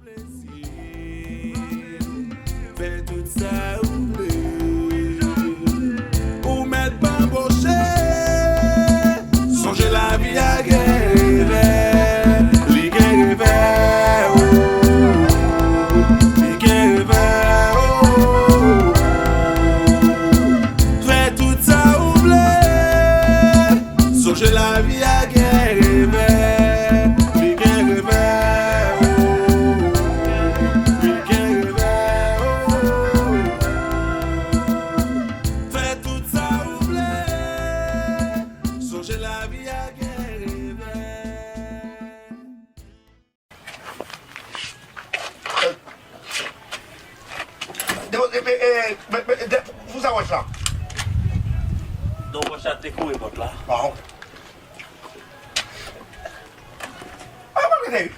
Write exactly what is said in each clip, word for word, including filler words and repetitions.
Plezi, fè tout sa ou vle. Ou mèt banboche. Sonje lavi a gen revè. Li gen revè, oh. Li gen revè, oh. Fè tout sa ou vle. Sonje lavi a gen revè, li gen revè, oh, li gen revè, oh. Fè tout sa ou vle, sonje lavi a gen revè. De, de, de, e, e, de, de, pou sa wòch la. Non, wòch la te kouri pòt la. Ah, ok. Ah, pa rete, wi.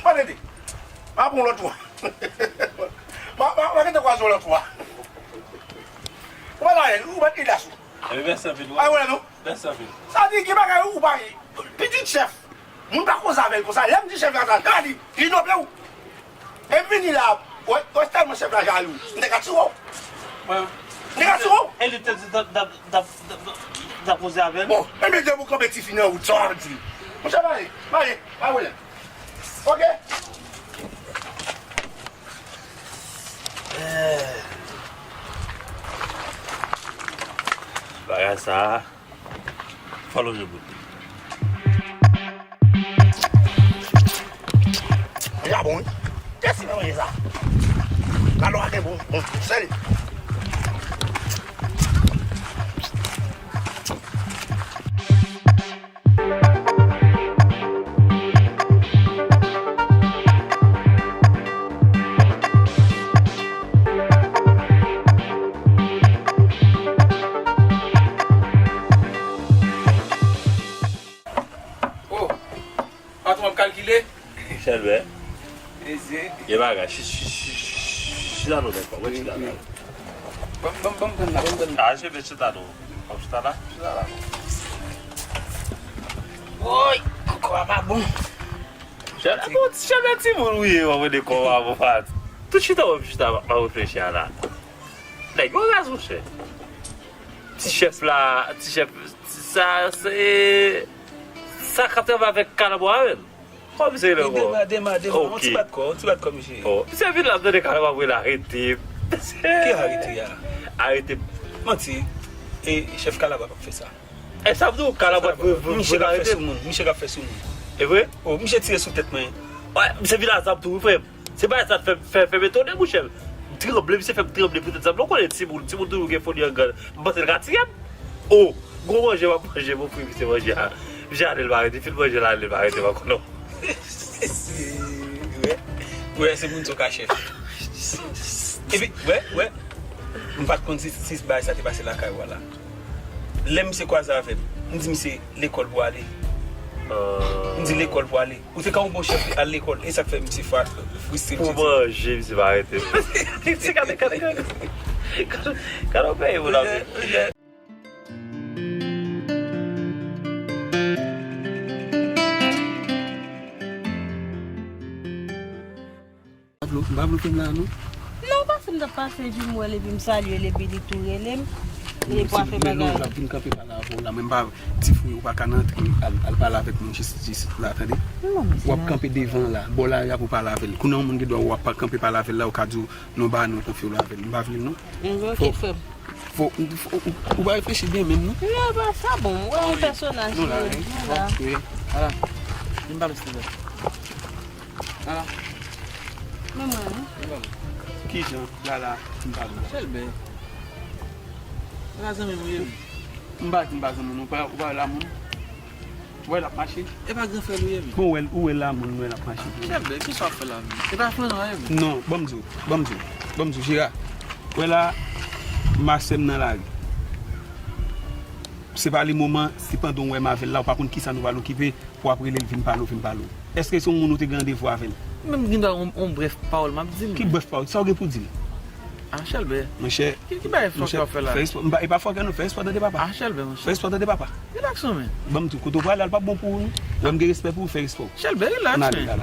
Pa rete. Ma pran lòt fwa. Ma, ma, ma kite kwaze lòt fwa. Ou pa la, ou pa idas ou. Epi mèsi anpil, wi. Ah, wè, non? Mèsi anpil. Sa di ki bagay ou pa ye. Pitit chèf. Moun pa koze avè l konsa. Lè m di chèf la sa, gade, li noble ou. E m vini la, wè, wè tèlman chèf la jalou. M te ka tiye w. Mwen. M te ka tiye w. E li te di, t ap, t ap, t ap, t ap, t ap koze avè l. Bon, e men depi w kanpe tifi nan wout, sa w ap di. Monchè, m ale, m ale, pa pwoblèm. Ok. Eh. Bagay sa. Fò lonje bout. Deja bon, wi. Kèsi nan manje sa? Kalò a gen bon, bon sèl. Oh, patwon ap kalkile. Chèlbè. Ezi. Gen bagay. Chi-, chi-, chi-, chi-, chita non, nèg pa. Mwen chita la. Ban m, ban m, ban m pran la, ban m pran la. Ah, chèlbè, chita non. Ban m chita la. Chita la. Woy, kò a pa bon. Chèlbè, bon, chèlbè timoun ou ye, w ap mande kò a bon, pa. Tout chita w ap chita, m ap reflechi a la. Nèg yo raz, monchè. Ti chèf la, ti chèf, ti sa, se, sa k ap travay avèk Kalabwa a menm. Kòm se lè. Dema, dema, dema. On ti bat kò, on ti bat kò, misye. Oh, misye vin la, m tande Kalabwa voye l arete. Ki arete a? Arete. Manti. E chèf Kalabwa p ap fè sa. E sa m di w, Kalabwa voye, voye, voye l arete. Misye k ap fè sou moun, misye k ap fè sou moun. E vre? Oh, misye tire sou tèt mwen. Wè, misye vin la zam tou, wi, frè m. Se bagay sa fè, fè, fè m etone, monchè. M tranble, misye fè m tranble poutèt sa. M konnen timoun, timoun toujou gen foli an grann. M panse l ka tiye m. Oh, gwo manje m ap manje, mon frè, misye manje a. Misye ale l pa rete, fin manje l ale l pa rete ankò non. Wè, wè, se moun sa w ka chèf. Epi, wè, wè. M pa t konn si, si bagay sa te pase lakay ou a la. Lè misye kwaze avè m, m di misye lekòl pou ale. M di lekòl pou ale. Ou te ka yon bon chèf al lekòl, e sa k fè misye fristré, misye di. Pou manje, misye pa rete. Se gade, gade, gade. Gade, gade yon peyi moun ap viv. Pa bloke, pa bloke m la non. Non, pase m t ap pase epi m wè l epi m salye l epi li tou rele m. Li pou fè bagay. L ap vin kanpe pale avè w la, men m pa, ti fou, ou pa ka nan antre al, al pale avèk moun jis, jis la, tande? W ap kanpe devan la, bò lari a pou pale avè l. Kounye a yon moun gen dwa w ap kanpe pale avè l la, ou ka di w non, ba non, konfye w avè l. M pa vle l non. Ok, frè m. Fò, fò, ou, ou, ou pa reflechi byen menm non. Non, pa sa bon. Ou wè yon pèsonaj li ye. Ok. Ala. Vin pale silvouplè. Ala. Men mwen, wi. Vin pale. Kijan Lala vin pale la? Chèlbè. Se pa zanmi m ou ye menm. M pa di m pa zanmi w non. Ou pa, ou pa wè la moun. Ou wè l ap mache. E pa gran frè l ou ye menm. Bon, ou wè l, ou wè l la moun, ou wè l ap mache. Chèlbè, kisa w ap fè la menm? E pa flannan w ye menm. Non, ban m di w, ban m di w, ban m di w, Jera. Ou wè la, m a sè m nan lari. Se pa le moman, se pandan w wè m avè l la, ou pa konn kisa nou pral okipe, pou w ap rele l vin pale w, vin pale w. Èske se yon moun ou te gen randevou avè l? Menm gen dwa yon, yon brèf pawòl m ap di l. Ki brèf pawòl? Sa w gen pou di l? Ah, Chèlbè. Monchè, ki, ki bagay fòkè w ap fè la? Fè respè, m pa, e pa fòkè non, fè respè tande papa. Ah, Chèlbè, monchè. Fè respè tande papa. Rilaks non, men. Ban m di w, kote w prale a, l p ap bon pou ou non. Wè m gen respè pou ou, fè respè w. Chèlbè, rilaks, men. Ann ale, Lala.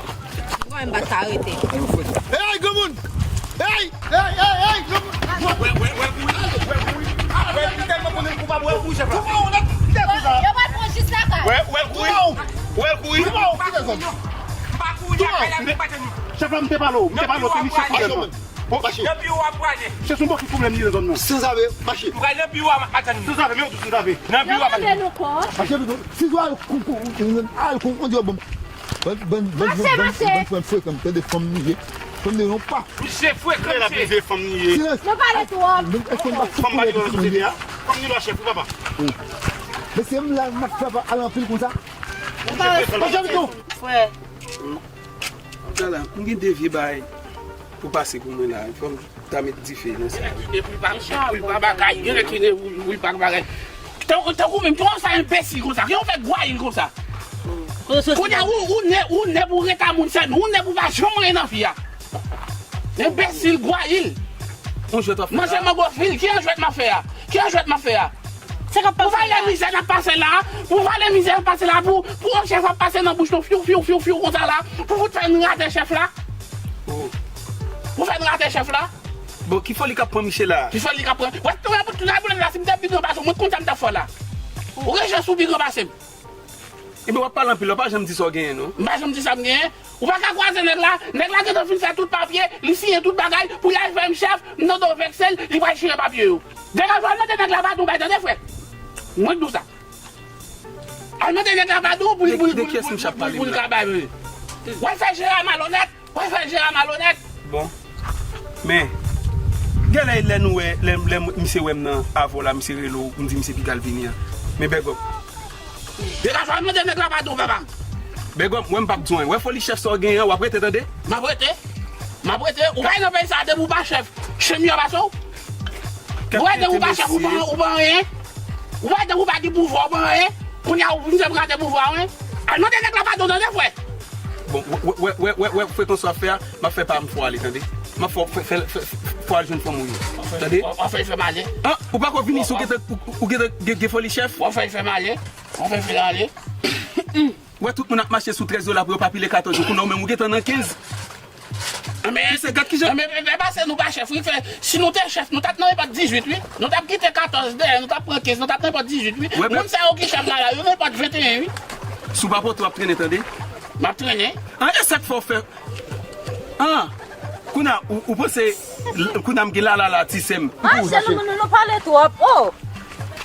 Mwen menm m pa t ka rete. Ey, granmoun! Ey! Ey, ey, ey, granmoun! Wè, wè, wè, kouri, wè, kouri. Wè, li tèlman konnen l koupab, wè, kouri, chèf la. Yo pral pran jis lakay. Wè, wè, kouri. Wè, kouri. M pa kouri lakay la, m pa tann nou. Chèf la, m te pale w, m te pale w, se li chèf la. Bon, mache. Nan biwo a prale. Se sou bò ki pwoblèm li nan zòn nan. Sanzave, mache. M pral nan biwo a, m ap atann nou. Sanzave, men ou tou sanzave. Nan biwo a, mache. Mache, pito. Si w al kou, kou, al kou, on di w bon. Ban, ban, ban, mache, ban, mache. Ban frè m frekan, tande fanm li ye. Fanm li yon pa. Misye frekan, misye. Fanm li ye. Silans. Nou pale twòp. Fanm pa li nan sosyete a. Fanm li lwa chèf, wi, papa. Mesye, m la, m ap fè pa al anpil konsa. Ou pa respekte tou. Frè. Gala, m gen de vye bagay pou pase pou mwen la. Fò m ta met dife nan sa. Epi pa, epi pa bagay, gen lè ki ne, wi, pa bagay. Tan, tankou menm, kòman sa enbesil konsa? Kòman w fè gwayil konsa? Kounye a, ou, ou ne, ou ne pou reta moun sèlman, ou ne pou pa janm anyen nan vi a. Enbesil, gwayil. Manzè mango fil, ki an jwèt m ap fè a? Ki an jwèt m ap fè a? Pou valè mizè n ap pase la, pou valè mizè n ap pase la, pou, pou yon chèf ap pase nan bouch nou, fyou, fyou, fyou, fyou, konsa la, pou fout fè n rate chèf la. Pou fè n rate chèf la. Bon, ki foli k ap pran miche la? Ki foli k ap pran? Wè, tout la boulèt la, si m te pi gran pase w, mwen t konn sa m t ap fè w la. Ou gen chans ou pi gran pase m. Ebyen, w ap pale anpil, w pa janm di sa w genyen, non. M pa janm di sa m genyen. Ou pa ka kwaze nèg la. Nèg la gentan fin fè tout papye, li siyen tout bagay, pou y al fè m chèf, m tande w vekse l, li pral chire papye yo. Degaje w, al mande nèg la padon, bay tande, frè. Mwen k di w sa. Al mande nèg la padon pou li, pou li, pou li, pou li, pou li, pou li ka bay. W al fè Jera malonèt. Wè fè Jera malonèt. Bon. Men, genlè lè nou wè, lè, lè misye wè m nan avè w la, misye rele w, m di misye piga l vini an. Men Bègòm. Degaje w, al mande nèg la padon, papa m. Bègòm, wè m p ap di w anyen. Wè foli chèf sa w genyen an, w ap rete, tande? M ap rete. M ap rete. Ou pa nan peyi sa a, depi w pa chèf, chen miyò pase w. Ou wè, depi w pa chèf, ou pa, ou pa anyen. Ou wè, depi w pa gen pouvwa, ou pa anyen. Kounye a, ou vin fè m rate pouvwa, wi. Al mande nèg la padon, tande, frè. Bon, wè, wè, wè frekans w ap fè a, m ap fè pa m fò ale, tande. M ap fè, fè, fè, fè, fè, fò al jwenn fanm ou yo. Tande? W ap fè l fè m ale. An, ou pako vini si w gentan, ou, ou gentan gen, gen foli chèf? W ap fè l fè m ale. W ap fè l fè m ale. Wè tout moun ap mache sou trèz dola pou yo pa pile katòz yo, kounye a ou menm ou gentan nan kenz. Anben, anben, anben, paske nou pa chèf, wi, frè. Si nou te chèf, nou t ap nan nenpòt dizuit, wi. Nou t ap kite katòz dèyè, nou t ap pran kenz, nou t ap nan nenpòt dizuit, wi. Moun sa yo ki chèf la, la, yo nenpòt venteyen, wi. Si w pa pote, w ap trennen, tande? M ap trennen. An, e sa k fè w fè? An, kounye a, ou, ou panse, l-, kounye a m gen Lala la, ti sè m. An, se nou, nou, nou pale twòp. Oh!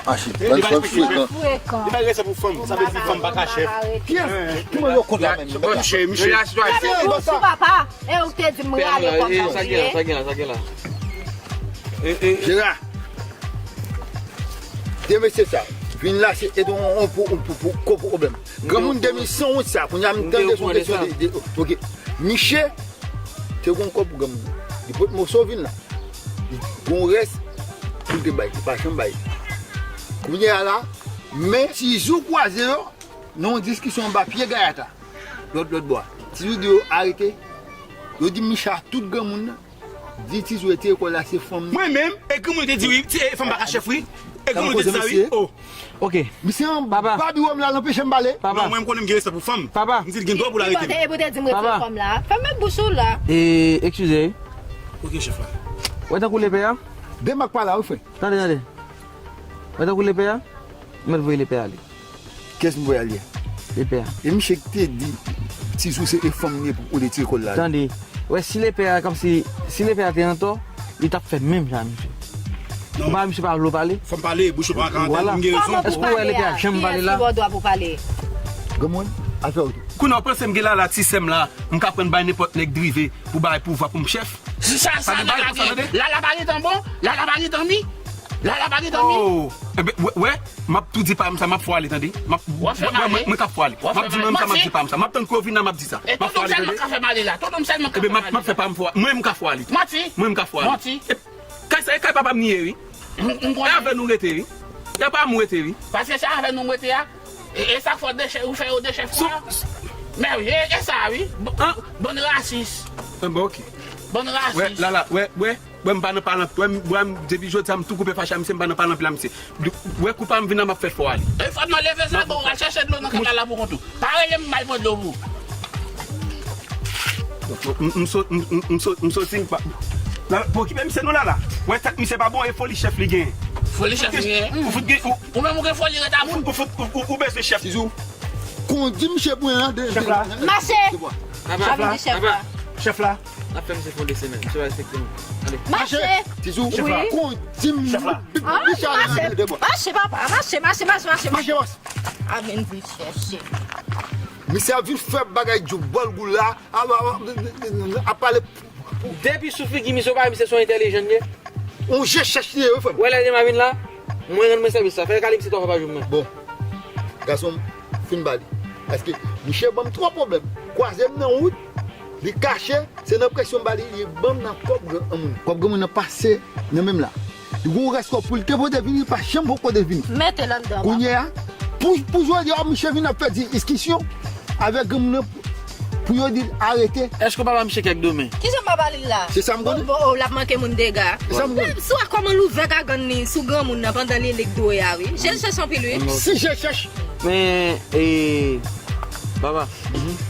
Mache, bann fanm frekan. Frekan. Li bay respè pou fanm. Sa vle di fanm pa ka chèf. Kiyès? Ki moun yo konn la menm? Misye, misye. Fè m bouch ou, papa. E ou te di m rale kòm sa w ye. Sa gen la, sa gen la, sa gen la. Jera. De mesye sa vin la, se ede w pou, pou, pou, pou, pou pwoblèm. Granmoun de mil san wont sa, kounye a m tande sou kesyon de, de, ok. Misye te gon kòb pou granmoun. Li pot moso vin la. Li gon rès pou l te bay, li pa janm bay. Kounye a la, men Tizou kwaze yo nan yon diskisyon anba pye gayata, lòt, lòt bò a. Tizou di yo arete. Yo di Micha tout granmoun nan. Di Tizou retire kò l la, se fanm nan. Mwen menm, e granmoun te di wi, ti, e fanm pa ka chèf wi. E granmoun te di sa wi. Oh. Ok. Misye an babi wòm la, l anpeche m pale. Papa. Non, mwen m konnen m gen respè pou fanm. Papa. M di l gen dwa pou l arete m. E pou te di m retire kò m la. Fèmen bouch ou la. E, eskize wi. Ok, chèf la. Wè tankou lepè a? Demak pa la wi, frè. Tande, tande. Wè tankou lepè a? M mèt voye lepè a ale. Kiyès m voye ale a? Lepè a. E misye ki te di Tizou se e fanm li ye pou ou retire kò l la. Tande. Wè, si lepè a, kòmsi, si lepè a te antò, li t ap fè menm jan a misye. Non. Ou pa wè misye pa vle w pale? Fò m pale, bouch ou pa ka antann, m gen rezon. Èske ou wè lepè a janm pale la? Kiyès ki ba w dwa pou pale? Granmoun, afè w tou. Kounye a w panse m gen Lala ti sè m la, m ka pran bay nenpòt nèg drive pou bay pouvwa pou m chèf? Sa, sa, Lala gen, Lala pa gentan bon? Lala pa gentan mi? Lala pa gentan mi? Oh, enben, wè, wè, m ap tou di pa m sa, m ap fò ale, tande. M ap, mwen, mwen, mwen k ap fò ale. M ap di manmi sa, m ap di pa m sa. M ap tann kou yo vin la, m ap di sa. M ap fò ale, tande. Enben, m ap, m ap fè pa m fò, mwen m ka fò ale. Manti. Mwen m ka fò ale. Manti. E, kay sa, e kay papa m li ye, wi. E avè nou rete, wi. E pa m rete, wi. Paske se avè nou m rete a. E, e sa k fè w dechè, ou fè yo dechè fwa. Men wi, e, e sa wi. Bon, bann rasis. Enben, ok. Bann rasis. Wè, Lala, wè, wè, wè, m pa nan pale anpil. Wè, m, wè, m, depi jodi a, m tou koupe fache a misye, m pa nan pale anpil a misye. Wè, kou pa m vin la, m ap fè l fò ale. E fò nan leve sa, bon, w al chèche dlo nan kanal la pou kont ou. Pa rele m, m al pran dlo pou ou. M, m, m so-, m, m, m so-, m soti, m pa, la, pa okipe misye non, Lala. Wè tèt misye pa bon, e foli chèf li genyen. Foli chèf li genyen? Ou fout gen, ou, ou menm ou gen foli reta moun? Ou fout, ou, ou, ou bezwen chèf. Tizou, kondi misye pran an de, chèf la. Mache. Chèf la. Chèf la. N ap fè misye fè yon de semèn. Misye va respekte nou. Ale. Mache. Tizou, kondi misye. Mache, papa. Mache, mache, mache, mache, mache. Mache, bòs. A vin vin chèche. Misye ap vin fè bagay djòl gou la, ap, ap, ap, ap pale. Depi sou figi misye, ou pa wè misye se yon entèlijan li ye? Yon je chèch li ye, wi, frè m. Ou wè lè demen vin la, mwen rann mwen sèvis la. Fè l kale misye twa fwa pa jou, mwen. Bon. Gason m fin ba li. Paske misye ban m twò pwoblèm. Kwaze m nan wout, li kache, se nan presyon m ba li, li ban m nan kòb granmoun. Kòb granmoun nan pase nan men m la. Li gon rès kòb pou li te pote vini, li pa janm poko te vini. Mete l anndan. Kounye a, pou, pou jodi a, misye vin ap fè diskisyon avèk granmoun nan pou yo di l arete. Èske w pa ba misye kèk domen? Kijan m pa ba li l la? Se sa m konnen. Bon, bon, oh, l ap manke moun dega. Se sa m konnen. Si w wè kòman l ouvè gagann li sou granmoun nan pandan li lik dwe a, wi. Je l chèch anpil, wi. Si je l chèch. Men, e, papa,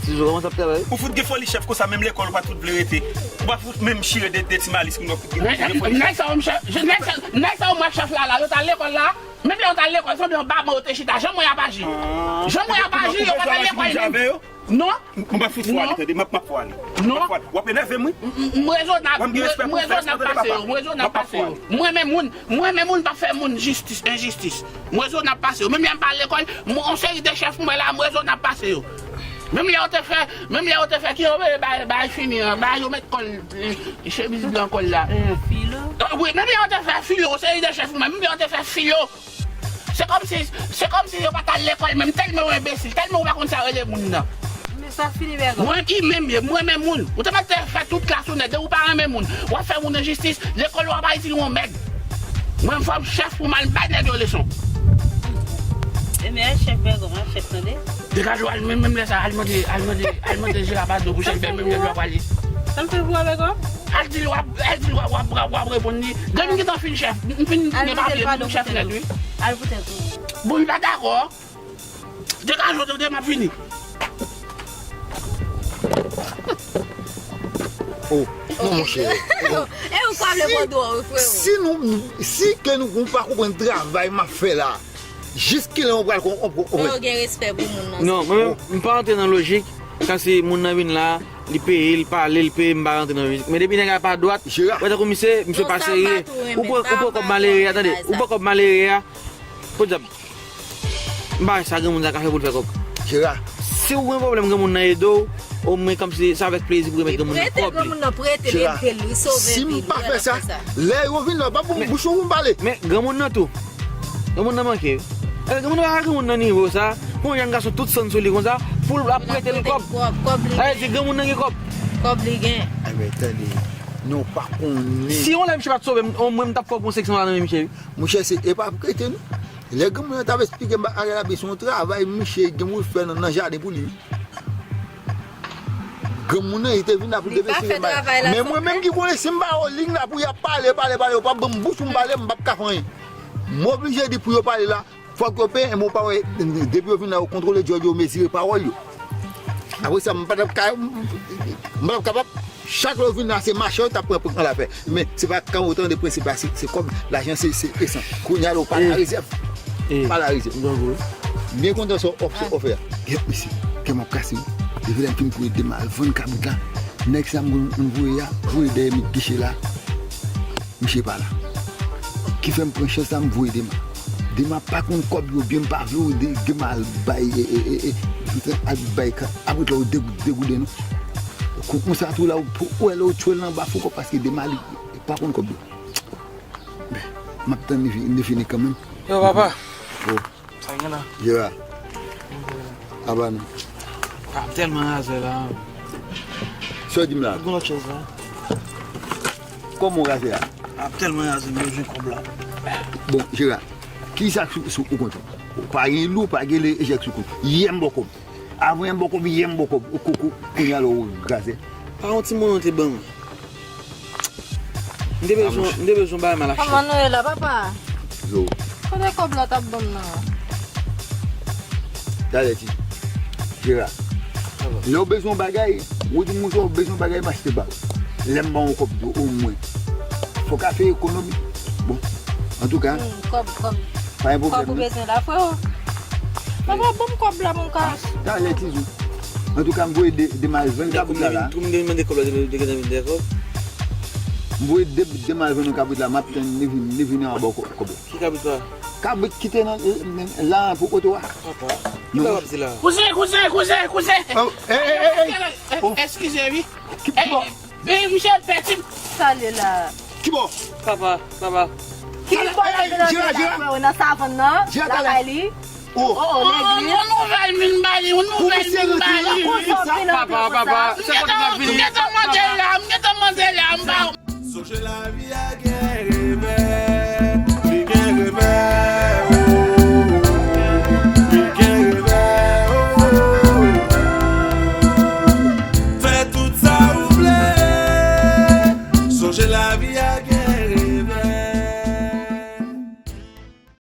tizou, kòman sa ap travay? Ou fout gen foli chèf konsa, menm lekòl ou pa t fout vle rete. Ou pa fout menm chire de, de ti malis moun nan fout gen foli chèf. Nèg sa yo, nèg sa, nèg sa yo, mwen chèf la, la, yo t al lekòl la. Menm lè yo t al lekòl, sanble yon baban yo te chita. Jan mwen ap aji. Jan mwen ap aji, yo pa t al lekòl menm. Non. M pa fout fwa ale, tande, m ap, m ap fwa ale. Non. M ap fwa ale. W ap enève m, wi. M, m, m rezonab, m, m rezonab pase yo, m rezonab pase yo. M renmen moun, m renmen moun, m pa fè moun jistis, enjistis. M rezonab pase yo. Menm lè m pa al lekòl, m, yon seri de chèf mwen la, m rezonab pase yo. Menm lè yo te fè, menm lè yo te fè ki yo, eh, bay, bay fini an, bay yo met kòl, eh, chemiz blan kòl la. Eh, filo. Eh, wi, menm lè yo te fè filo, yon seri de chèf mwen, menm lè yo te fè filo. Se kòmsi, se kòmsi yo pa t al lekòl menm, tèlman yo enbesil, tèlman yo pa konn sa yo rele moun nan. Men sa fini, bègò. Mwen ki menm ye, mwen renmen moun. Ou te mèt te fè tout klas ou nèg, depi ou pa renmen moun, w ap fè moun enjistis, lekòl ou ap al itil yon mèg. Mwen fò m chèf pou m al bay nèg yo leson. E men chèf bègò, mwen chèf tande. Degaje w al menm, menm lè sa, al mande, al mande, al mande Jera padon pou chèf bègò, menm lè w ap ale. Sa m fè pou avèk ou? Al di l w ap, al di l w ap, w ap, w ap, w ap reponn li. Depi m gentan fin chèf, m fin gen papye, m chèf nèt, wi. Al pou tèt ou. Bon, li pa dakò. Degaje w, tande, m ap vini. Oh, non, monchè. E ou pa vle pran dwa, wi, frè. Si nou, si ke nou, nou pa konprann travay m ap fè la, jiskilè nou pral kon-, kon-, konprann? Fò yo gen respè pou moun nan. Non, mwen menm, m pa antre nan lojik, kòmsi moun nan vin la, li peye, li pale, li peye, m pa rantre nan lojik. Men depi nèg la pa dwat, wè tankou misye, misye pa serye. Ou pran, ou pran kòb malere a, tande, ou pran kòb malere a, podyab. M pa wè sa granmoun sa ka fè pou l fè kòb. Jera. Si w gen pwoblèm, granmoun nan ede w, omwen kòmsi se avèk plezi pou remèt granmoun nan kòb li. Prete granmoun nan, prete l, ede l, li sove vi l, li fè sa. Si m pa fè sa, lè yo vin la, pa pou m bouch ou pou m pale. Men granmoun nan tou. Granmoun nan manke. Eh, granmoun nan pa granmoun nan nivo sa. Pou yon jèn gason tout sann sou li konsa, pou l ap prete l kòb. Kòb, kòb li gen. Sa vle di granmoun nan gen kòb. Kòb li gen. Enben, tande, nou pa konnen. Si yon lè misye pa t sove m, omwen m t ap fè yon seksyon la nan men misye, wi. Monchè, se, e pa prete non. Lè granmoun nan t ap esplike m bagay la, se yon travay misye gen pou l fè nan, nan jaden pou li, wi. Granmoun nan, li te vin la pou l te vin esplike m bagay. Men mwen menm ki konnen si m pa yo liy la pou y ap pale, pale, pale, yo p ap ban m bouch pou m pale, m p ap ka fè anyen. M oblije di pou yo pale la, fòk yo peye, men w pa wè, depi yo vin la, yo kontwole djòl yo, mezire pawòl yo. Apre sa, m pa t ap ka, m pa t ap kapab. Chak lè yo vin la, se mache yo t ap pran, pran lafè. Men se pa kan ou tande prensip la, se, se kòb, lajan se, se esan. Kounye a la, ou pa la rezèv. Pa la rezèv. M byen kontan sa w ofè a. Gèt mesye, kè m ap kase wi. Depi lè m fin voye de m al vann kabrit la, nèg sa m konn voye a, voye dèyè met giche la. Misye pa la. Ki fè m pran chans la, m voye Dema. Dema pa konn kòb yo byen, m pa vle w de, Dema al bay, e, e, e, e, al bay ka, apre la w degouden non. Kon, konsa tou la, ou, ou wè lè w tchwe l nan ba fou kòb, paske Dema li, li pa konn kòb yo. Men, m ap tann li fi-, li fini kanmenm. Yo, papa. Oh. Sa gen la? Jera. Aba nou. Ap tèlman razè la. Sa w di m la? Gon lòt chèz la. Kòman w razè a? Ap tèlman razè, m bezwen kòb la. Bon, Jera, kisa k sou, sou ou kontan? Ou pa gen lou, pa gen le ejèk sou kont. Yè m ba w kòb. Avan yè m ba w kòb, yè m ba w kòb. Ou koko, kounye a la w razè. Pa yon ti monnen w te ban mwen. M te bezwen, m te bezwen bagay mal achte. Kòman nou ye la, papa? Zo. Kote kòb la t ap ban m nan? Talè ti. Jera. Lè w bezwen yon bagay, ou di moun sa w bezwen yon bagay, m achte ba w. Lè m ba w yon kòb tou, omwen. Fò w ka fè ekonomi. Bon, antouka. Hmm, kòb, kòb. Pa gen pwoblèm non. Kòb ou bezwen la, freo? Papa, ban m kòb la, mon ka. Talè ti zo. Antouka, m voye de, Dema al vann kabrit la la. Kou m te vin mande kòb la, te gentan vin dèyè kòb. M voye de, Dema al vann yon kabrit la, m ap tann li vin, li vin anba kò-, kòb la. Ki kabrit la? Kabrit ki te nan, eh, la pou oto a. Papa, ki bagay w ap di la? Kouzen, kouzen, kouzen, kouzen. Oh, eh, eh, eh, eh. Eskize wi. Ki bò? Eh, misye pèdi m. Sa l ye la? Ki bò? Papa, papa. Ki bò l ap nan vin nan frè w nan savann nan, lakay li? Oh, oh, legliz. Yon nouvèl vin ba li, yon nouvèl vin ba li. Papa, papa, se kote n ap vini? M gentan mande la, m gentan mande la, m ba. Sonje lavi a